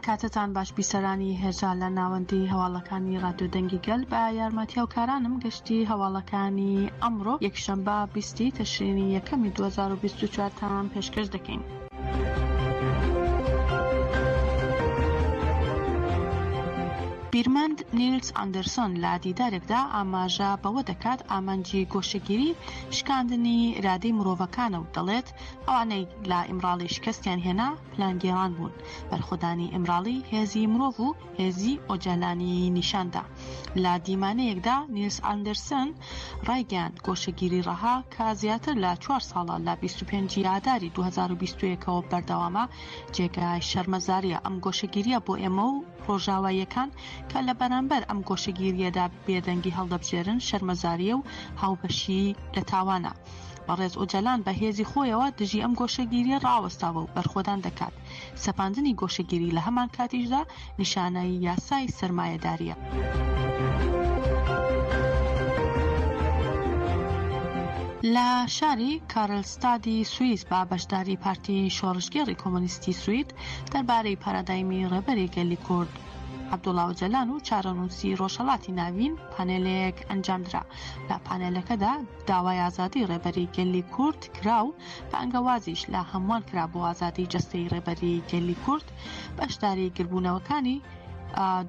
کاتتان باش بیسەرانی هێژا لە ناوەندی هەواڵەکانی ڕادیۆ دەنگی گەل بە یارمەتی هاوکارانم گەشتی هەواڵەکانی ئەمڕۆ یەکشەمبە بیستی تەشرینی یەکەمی 2024 تان پێشکەش دەکەین. بیرمەند نیلس ئەندرسۆن لە دیدارێکدا ئاماژە بەوە دەکات ئامانجی گۆشەگیری شکاندنی ئیرادەی مرۆڤەکانە و دەڵێت ئەوانەی لە ئیمراڵی شکستیان هێنا پلانگێڕان بوون، بەرخۆدانی ئیمراڵی هێزی مرۆڤ و هێزی ئۆجالانی نیشاندا. لە دیمانەیەکدا نیلس ئاندرسن ڕایگەیاند، گۆشەگیری ڕەها کە زیاتر لە چوار ساڵە لە 25 ی ئاداری 2021 ەوە بەردەوامە، جێگای شەرمەزارییە، ئەم گۆشەگیرییە بۆ ئێمە و ڕۆژاواییەکان کە لە بەرامبەر ئەم گۆشەگیرییەدا بێدەنگی هەڵدەبژێرن شەرمەزارییە و هاوبەشیی لە تاوانە. بەڕێز ئۆجالان بە هێزی خۆیەوە دژی ئەم گۆشەگیرییە ڕاوەستاوە و بەرخۆدان دەکات. سەپاندنی گۆشەگیری لە هەمان کاتیشدا نیشانەی یاسای سەرمایەدارییە. لە شاری کارلستادی سوئیس بە بەشداری پارتی شۆڕشگێڕی کۆمۆنیستی سوید دەربارەی پارادایمی ڕێبەری گەلی کورد عەبدوڵا ئۆجەلان و چارەنووسی ڕۆژهەڵاتی ناوین پانێلێک ئەنجامدرا. لە پانێلەکەدا داوای ئازادی ڕێبەری گەلی کورد کرا و بانگەوازیش لە هەمووان کرا بۆ ئازادی جەستەیی ڕێبەری گەلی کورد بەشداری گربوونەوەکانی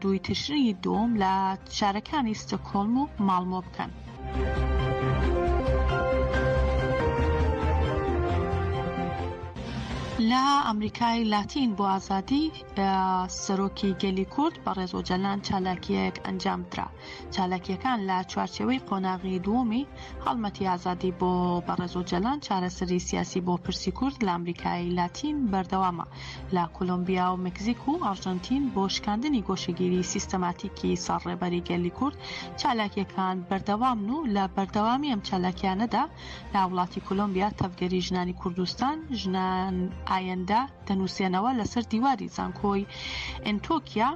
دووی تشرینی دووەم لە شارەکانی ستۆکهۆڵم و ماڵمۆ بکەن. لە ئەمریکای لاتین بۆ ئازادی سەرۆکی گەلی کورد بەڕێز ئۆجەلان چالاکییەک ئەنجامدرا. چالاکییەکان لە چوارچێوەی قۆناغی دووەمی هەڵمەتی ئازادی بۆ بەڕێز ئۆجەلان چارەسەری سیاسی بۆ پرسی کورد لە ئەمریکای لاتین بەردەوامە لە کۆلۆمبیا و مەکزیک و ئەرژەنتین بۆ شکاندنی گۆشەگیری سیستەماتیکی سەر ڕێبەری گەلی کورد چالاکییەکان بەردەوامن و لە بەردەوامی ئەم چالاکیانەدا لە وڵاتی کۆلۆمبیا تەڤگەری ژنانی کوردستان ژنان ئایندە دەنووسێنەوە لەسەر دیواری زانکۆی ئەنتۆکیا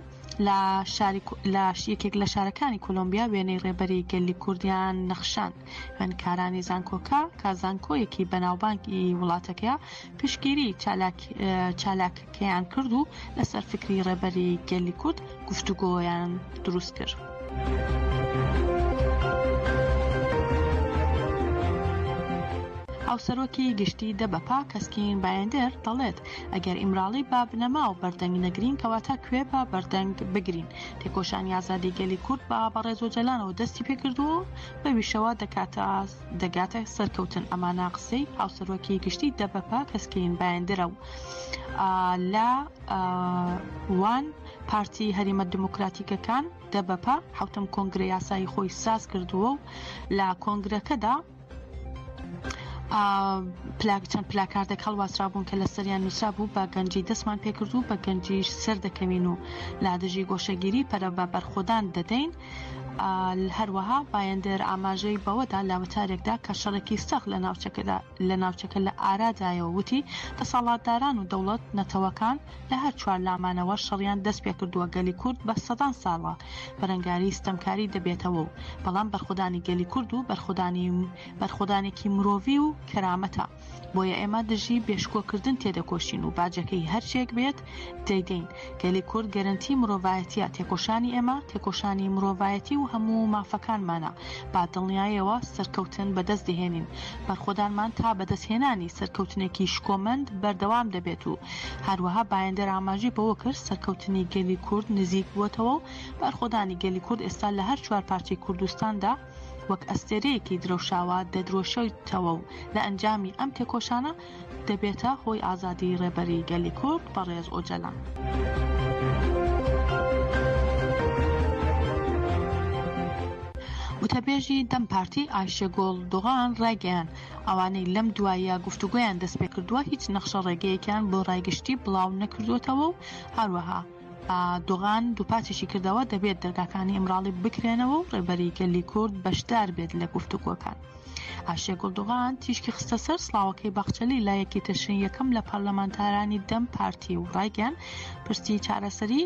لە شاری لە یەکێک لە شارەکانی کۆلۆمبیا وێنەی ڕێبەری گەلی کوردیان نەخشاند. خوێندکارانی زانکۆکە کە زانکۆیەکی بەناوبانگی وڵاتەکەیە پشتگیری چالاک چالاکەکەیان کرد و لەسەر فکری ڕێبەری گەلی کورد گفتوگۆیان دروست کرد. هاوسەرۆکی گشتی دەبەپە کەسکین بایندر دەڵێت، ئەگەر ئیمراڵی بە بنەما و بەردەنگ نەگرین کەواتە کوێ بە بەردەنگ بگرین؟ تێکۆشانی ئازادی گەلی کورد بە بەڕێز ئۆجەلانەوە دەستی پێکردووە و بەویشەوە دەکاتە دەگاتە سەرکەوتن ئەمانە قسەی هاوسەرۆکی گشتی دەبەپە کەسکین بایندرە و لە وان پارتی هەریمە دیموکراتیکەکان دەبەپە حوتەم کۆنگرە یاسایی خۆی ساز کردووە و لە کۆنگرەکەدا پلاک چەند پلاکاردێک هەڵواسرابوون کە لەسەریان نووسرابوو بە گەنجی دەستمان پێکرد و بە گەنجیش سەردەکەوین و لە دژی گۆشەگیری پەرە بە بەرخۆدان دەدەین. هەروەها بایندر ئاماژەی بەوەدا لە وتارێکدا کە شەڕێکی سەخت لە ناوچەکەدا لە ناوچەکە لە ئارادایە و وتی دەسەڵاتداران و دەوڵەت نەتەوەکان لە هەر چوار لامانەوە شەڕیان دەست پێکردووە گەلی کورد بە سەدان ساڵە بەرەنگاری ستەمکاری دەبێتەوە و بەڵام بەرخۆدانی گەلی کورد و بەرخۆدانی بەرخۆدانێکی مرۆڤی و کەرامەتە بۆیە ئێمە دژی بێشکۆکردن تێدەکۆشین و باجەکەی هەرچێک بێت دەیدەین گەلی کورد گەرەنتی مرۆڤایەتیە تێکۆشانی ئێمە تێکۆشانی مرۆڤایەتی و هەموو مافەکانمانە بە دڵنیایەوە سەرکەوتن بەدەست دەهێنین بەرخۆدانمان تا بەدەستهێنانی سەرکەوتنێکی شکۆمەند بەردەوام دەبێت و هەروەها بایندەر ئاماژەی بەوە کرد سەرکەوتنی گەلی کورد نزیک بووەتەوە و بەرخۆدانی گەلی کورد ئێستا لە هەر چوار پارچەی کوردستاندا وەک ئەستێرەیەکی درەوشاوە دەدرۆشێتەوە و لە ئەنجامی ئەم تێکۆشانە دەبێتە هۆی ئازادی ڕێبەری گەلی کورد بەڕێز ئۆجەلان. وتەبێژی دەم پارتی ئایشەگوڵ دۆغان ڕایگەیاند، ئەوانەی لەم دواییە گفتوگۆیان دەستپێکردووە هیچ نەخشە ڕێگەیەکیان بۆ ڕای گشتی بڵاو نەکردووەتەوە و هەروەها دۆغان دووپاتیشی کردەوە دەبێت دەرگاکانی ئیمراڵی بکرێنەوە و ڕێبەری گەلی کورد بەشدار بێت لە گفتوگۆکان. ئایشێگوڵ دۆغان تیشکی خستە سەر سڵاوەکەی باخچەلی لە یەکی تشرین یەکەم لە پەرلەمانتارانی دەم پارتی و ڕایگەیاند، پرسی چارەسەری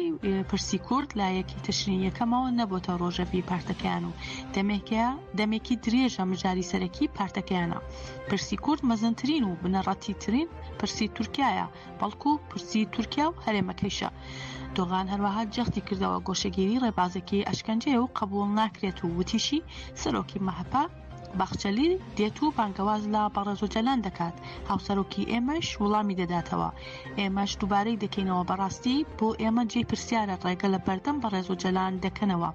پرسی کورد لە یەکی تشرین یەکەمەوە نەبۆتە ڕۆژەڤی پارتەکەیان و دەمێکە دەمێکی درێژە مژاری سەرەکی پارتەکەیانە. پرسی کورد مەزنترین و بنەڕەتیترین پرسی تورکیایە، بەڵکو پرسی تورکیا و هەرێمەکەیشە. دۆغان هەروەها جەختی کردەوە گۆشەگیری ڕێبازێکی ئەشکەنجەیە و قبوڵ ناکرێت و وتیشی، سەرۆکی مەهەپە، باخچەلی دێت و بانگەواز لە بەڕێز ئۆجەلان دەکات، هاوسەرۆکی ئێمەش وڵامی دەداتەوە. ئێمەش دووبارەی دەکەینەوە بەڕاستی بۆ ئێمە جێی پرسیارە ڕێگە لە بەردەم بەڕێز ئۆجەلان دەکەنەوە.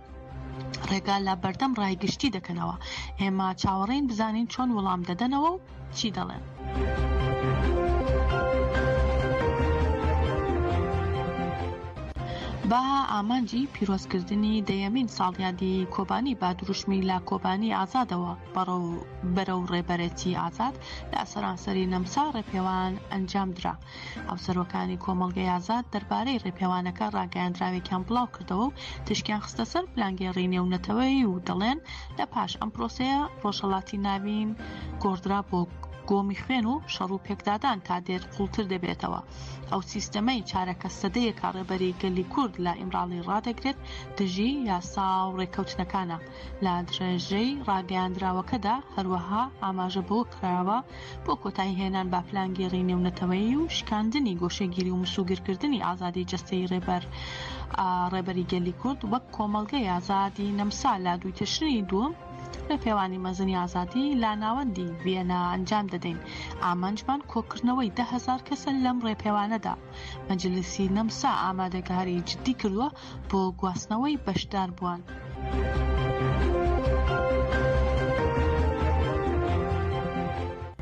ڕێگا لە بەردەم ڕای گشتی دەکەنەوە. ئێمە چاوەڕێین بزانین چۆن وڵام دەدەنەوە و چی دەڵێن. بە ئامانجی پیرۆزکردنی دەیەمین ساڵیادی کۆبانی بە دروشمی لە کۆبانی ئازادەوە بەرەو ڕێبەرێتی ئازاد لە سەرانسەری نەمسا ڕێپێوان ئەنجامدرا. هاوسەرۆکانی کۆمەڵگەی ئازاد دەربارەی ڕێپێوانەکە ڕاگەیاندراوێکیان بڵاوکردەوە و تیشکیان خستە سەر پلانگێڕی نێونەتەوەیی و دەڵێن لە پاش ئەم پرۆسەیە ڕۆژهەڵاتی ناوین گۆڕدرا بۆ گۆمی خوێن و شەڕ و پێکدادان تا دێت قوڵتر دەبێتەوە. ئەو سیستەمەی چارەکە سەدەیەکە ڕێبەری گەلی کورد لە ئیمراڵی ڕادەگرێت دژی یاسا و ڕێککەوتنەکانە. لە درێژەی ڕاگەیاندراوەکەدا هەروەها ئاماژە بەوە کراوە، بۆ کۆتایی هێنان بە پلانگێڕی نێونەتەوەیی و شکاندنی گۆشەگیری و مسوگرکردنی ئازادی جەستەیی ڕێبەر ڕێبەری گەلی کورد وەک کۆمەڵگەی ئازادی نەمسا لە دووی تشرینی دووەم ڕێپێوانی مەزنی ئازادی لە ناوەندی ڤیەنا ئەنجام دەدەین. ئامانجمان کۆکردنەوەی 10,000 کەسە لەم ڕێپێوانەدا. مەجلیسی نەمسا ئامادەکاری جدی کردووە بۆ گواستنەوەی بەشداربووان.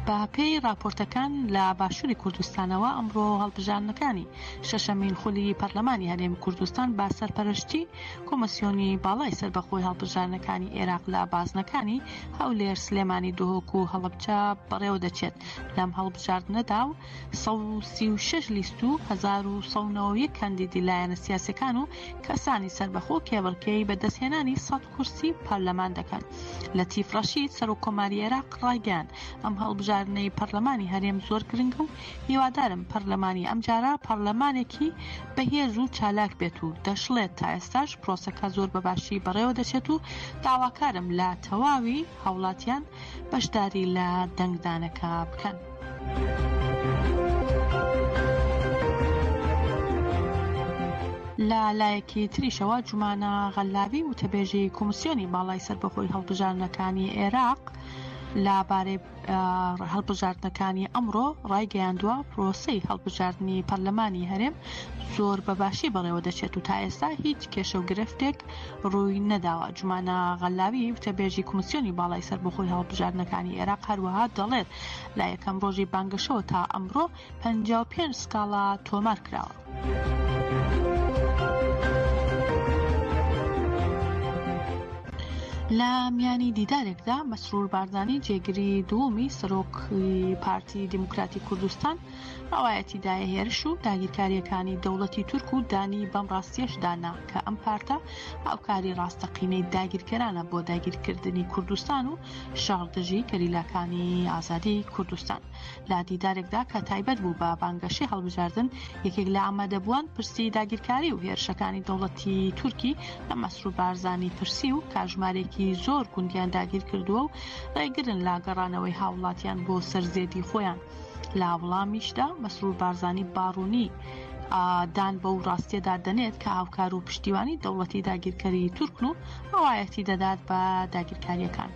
بەپێی ڕاپۆرتەکان لە باشووری کوردستانەوە ئەمڕۆ هەڵبژاردنەکانی شەشەمین خولی پەرلەمانی هەرێمی کوردستان بە سەرپەرشتی کۆمسیۆنی باڵای سەربەخۆی هەڵبژاردنەکانی عێراق لە بازنەکانی هەولێر، سلێمانی، دهۆک و هەڵەبجە بەڕێوەدەچێت. لەم هەڵبژاردنەدا و 136 لیست و 1191 کاندیدی لایەنە سیاسیەکان و کەسانی سەربەخۆ کێبڕکێی بەدەستهێنانی 100 کورسی پەرلەمان دەکەن. لەتیف ڕەشید سەرۆک کۆماری عێراق ڕایگەیاند، ئەم هەڵبژاردنەی پەرلەمانی هەرێم زۆر گرنگە و هیوادارم پەرلەمانی ئەمجارە پەرلەمانێکی بەهێز و چالاک بێت و دەشڵێت تا ئێستاش پرۆسەکە زۆر بەباشی بەڕێوەدەچێت و داواکارم لە تەواوی هاوڵاتیان بەشداری لە دەنگدانەکە بکەن. لە لایەکی تریشەوە جومانە غەللاوی وتەبێژی کۆمسیۆنی باڵای سەربەخۆی هەڵبژاردنەکانی عێراق لە بارەی هەڵبژاردنەکانی ئەمڕۆ ڕایگەیاندووە، پرۆسەی هەڵبژاردنی پەرلەمانی هەرێم زۆر بە باشی بەڕێوەدەچێت و تا ئێستا هیچ کێشە و گرفتێک ڕووی نەداوە. جومانە غەللاوی، وتەبێژی کۆمسیۆنی باڵای سەربەخۆی هەڵبژاردنەکانی عێراق هەروەها دەڵێت، لە یەکەم ڕۆژی بانگەشەوە تا ئەمڕۆ 55 سکاڵا تۆمار کراوە. لە میانی دیدارێکدا مەسرور بارزانی جێگری دووەمی سەرۆکی پارتی دیموکراتی کوردستان ڕەوایەتی دایە هێرش و داگیرکارییەکانی دەوڵەتی تورک و دانی بەم ڕاستیەش دانا کە ئەم پارتە هاوکاری ڕاستەقینەی داگیرکەرانە بۆ داگیرکردنی کوردستان و شەڕ دژی گەریلاکانی ئازادی کوردستان. لە دیدارێکدا کە تایبەت بوو بە بانگەشەی هەڵبژاردن، یەکێک لە ئامادەبووان پرسی داگیرکاری و هێرشەکانی دەوڵەتی تورکی لە مەسرور بارزانی پرسی و کە ژمارەیەکی زۆر گوندیان داگیرکردووە و ڕێگرن لە گەڕانەوەی هاوڵاتیان بۆ سەر زێدی خۆیان. لە وڵامیشدا مەسرور بارزانی باڕوونی دان بەو ڕاستیەدا دەنێت کە هاوکار و پشتیوانی دەوڵەتی داگیرکەری تورکن و ڕەوایەتی دەدات بە داگیرکاریەکان.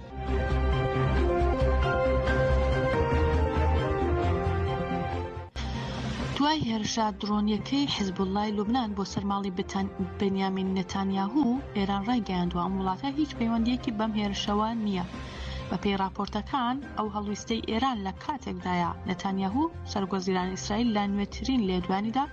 دوای هێرشە درۆنیەکەی حزبوڵای لوبناان بۆ سەر ماڵی بنیامین نەتانیاهو، ئێران ڕایگەیاندووە ئەم وڵاتە هیچ پەیوەندیەکی بەم هێرشەوە نییە. بەپێی ڕاپۆرتەکان، ئەو هەڵویستەی ئێران لە کاتێکدایە، نەتانیاهو، سەرۆکوەزیرانی ئیسرائیل لە نوێترین لێدوانیدا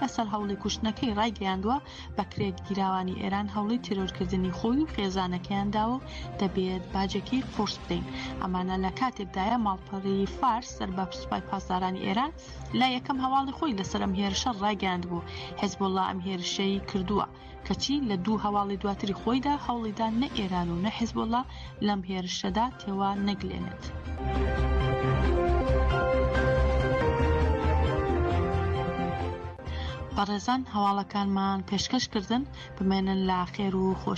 لەسەر هەوڵی کوشتنەکەی ڕایگەیاندووە، بەکرێگیراوانی ئێران هەوڵی تیرۆرکردنی خۆی و خێزانەکەیان داوە و دەبێت باجێکی قورس بدەین. ئەمانە لە کاتێکدایە، ماڵپەڕی فارس سەر بە سوپای پاسدارانی ئێران لە یەکەم هەواڵی خۆی لەسەر ئەم هێرشە ڕایگەیاندبوو، حیزبوڵڵا ئەم هێرشەی کردووە. کەچی لە دوو هەواڵی دواتری خۆیدا هەوڵیدا نە ئێران و نە حیزبوڵڵا لەم هێرشەدا تێوە نەگلێنێت. بەڕێزان هەواڵەکانمان پێشکەش کردن، بمێنن لە خێر و خۆشی.